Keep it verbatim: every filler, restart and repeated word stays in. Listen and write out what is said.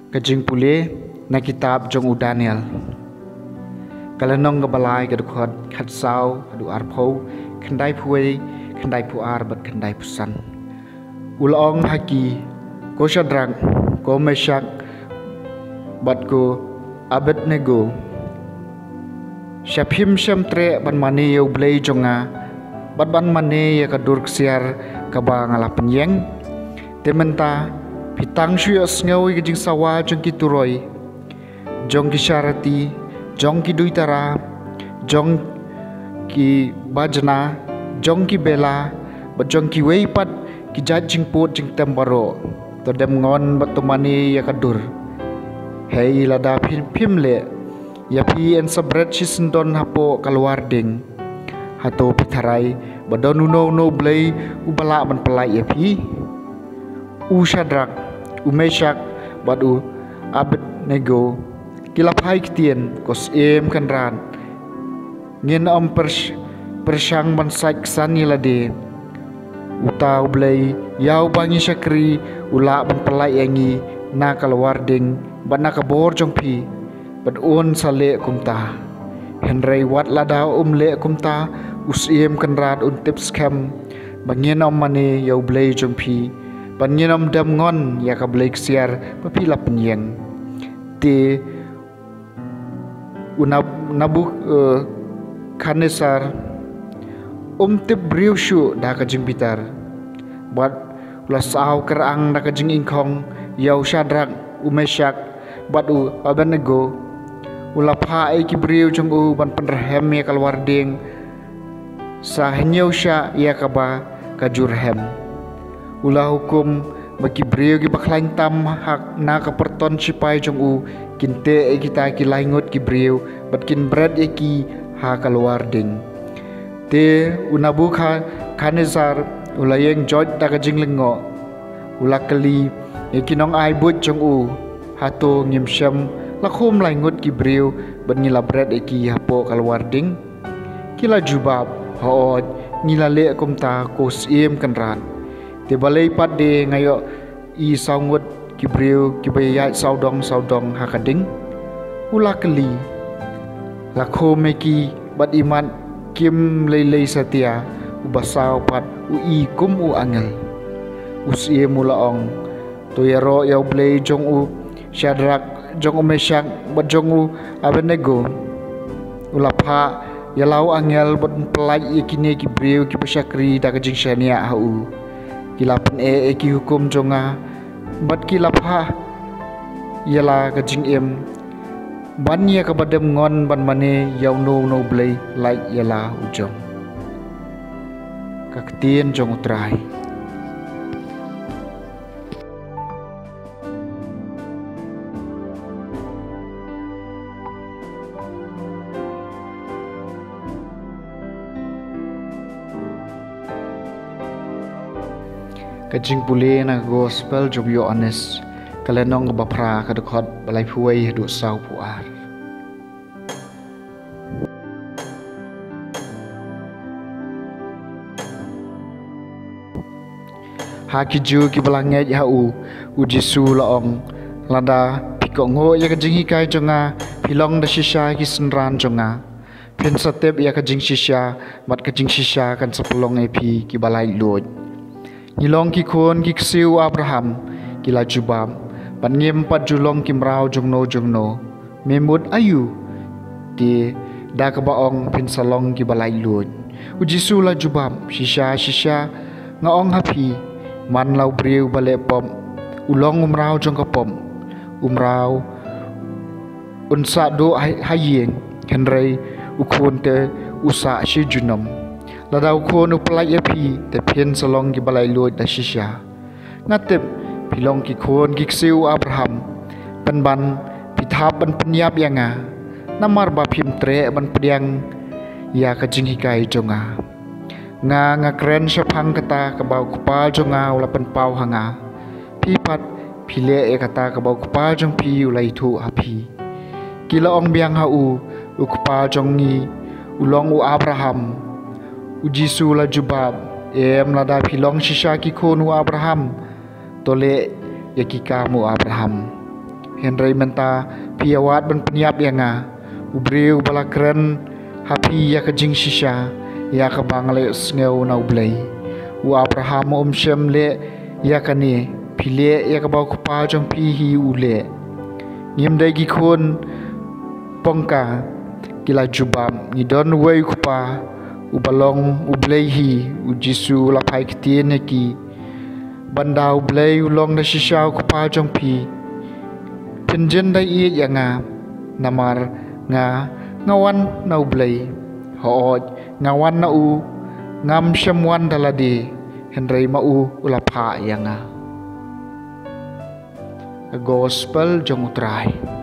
Ka jingpule na kitab jong u Daniel. Ka lynnong kaba lai, ka dkhot khatsaw haduh arphew, khyndaiphew wei, khyndaiphew ar bad khyndaiphew san. U la ong ha ki, ko Shadrak, ko Meshak, bad ko Abednego, sha phim shym treh ban mane ïa U Blei jong nga, bad ban mane ïa ka dur ksiar kaba nga la pynïeng? Te mynta phi tang shu ïohsngew ïa ka jingsawa jong ki turoi, jong ki sharati, jong ki duitara, jong ki bajna, jong ki bela, bad jong kiwei pat ki jait jingpud jingtem baroh. To dem ngon bad to mane ïa ka dur. Hei lada phim, phim leh, ïa phi yn sa bret shisyndon hapoh ka lwar dieng. Hato phi tharai ba don uno uno u blei uba lah ban pyllait ïa phi? U Shadrak, u Meshak, bad u Abednego, ki la phai ktien, ko Syiem Kynrad, ngin ym pyrsh-, pyrshang ban sait ksan ïa lade. Uta U Blei ïa uba ngi shakri u lah ban pyllait ïa ngi na ka lwar dieng bad na ka bor jong phi, bad un sa leh kumta. Hynrei wat lada um leh kumta, u Syiem Kynrad un tip skhem ba ngin ym mane ïa U Blei jong phi, bad ngin ym dem ngon ïa ka blei ksiar ba phi la pynïeng. Te u Nab-, Nabukadnesar um tip briew shuh da ka jingbitar, bad u la saw kyrang da ka jingïngkhong ïa u Shadrak, u Meshak, bad u Abednego. U la phah ïa ki briew jong u ban pynrhem ïa ka lwar dieng sa hynñiew shah ïa kaba ka ju rhem. U la hukum ba ki briew kiba khlaiñ tam ha na ka pyrton shipai jong u kin teh ïa kita ki lai ngut ki briew bad kin bret ïa ki ha ka lwar dieng. Te u Nabukadnesar u la ïeng joit da ka jinglyngngoh. U la kylli ïa ki nongai buit jong u, hato ngim shym la khum lai ngut ki briew bad ngi la bret ïa ki hapoh ka lwar dieng? Ki la jubab, hooid, ngi la leh kumta, ko Syiem Kynrad. Te balei pat de nga ïohi saw ngut ki briew kiba ïaid sawdong sawdong ha ka dieng? U la kylli. La khum ïa ki bad imat kim lei lei satia, uba saw pat u i kum u angel. U syiem u la ong, to ïaroh ïa U Blei jong u Shadrak, jong u Meshak, bad jong u Abednego, u la phah ïa la u angel ban pyllait ïa kine ki briew kiba shakri da ka jingshaniah ha u. Ki la pyneh ïa ki hukum jong nga, bad ki la phah ïa la ka jingim ban ïa kaba dem ngon ban mane ïa uno uno u blei lait ïa la u jong. Ka ktien jong U Trai. Ka jingpule na ka gospel jong u Ïoannis, ka lynnong kaba phra, ka dkhot ba laiphew wei haduh sawphew ar. Ha ki Jiw kiba la ngeit ha u, u Jisu u la ong, lada phi kohnguh ïa ka jinghikai jong nga, phi long da shisha ki synran jong nga. Phin sa tip ïa ka jingshisha, bad ka jingshisha kan sa pynlong ïa phi kiba laitluid. Ngi long ki khun ki ksiew u Abraham, ki la jubab, bad ngim pat ju long ki mraw jongno jongno. Me mut aïu? Te da kaba ong phin sa long kiba laitluid. U Jisu u la jubab, shisha shisha nga ong ha phi, man la u briew ba leh pop u long u mraw jong ka pop. U mraw un sah duh ha, ha ïing, hynrei u khun te u sah shi junom. Lada u khun u pyllait ïa phi, te phin sa long kiba laitluid da shisha. Nga tip phi long ki khun ki ksiew u Abraham, pynban phi thap ban pynïap ïa nga, namar ba phim treh ban pdiang ïa ka jinghikai jong nga. Nga, nga kren shaphang kata kaba u Kpa jong nga u la pynpaw ha nga. Phi pat phi leh ïa kata kaba u kpa jong phi u la ïathuh ha phi. Ki la ong biang ha u, u kpa jong ngi u long u Abraham. U Jisu u la jubab, em, lada phi long shisha ki khun u Abraham, to leh ïa ki kam u Abraham. Hynrei mynta phi ïawad ban pynïap ïa nga, u briew uba la kren ha phi ïa ka jingshisha ïa kaba nga la ïohsngew na U Blei. U Abraham um shym leh ïa kane, phi leh ïa kaba u kpa jong phi hi u leh. Ngim dei ki khun pongka, ki la jubab, ngi don uwei u Kpa, uba long U Blei hi. U Jisu u la phai ktien ïa ki, ban da U Blei u long da shisha u Kpa jong phi, phin jin da ïeit ïa nga, namar nga, nga wan na U Blei. Hooid, nga wan na u, ngam shym wan da lade, hynrei ma u u la phah ïa nga. Gospel jong U Trai.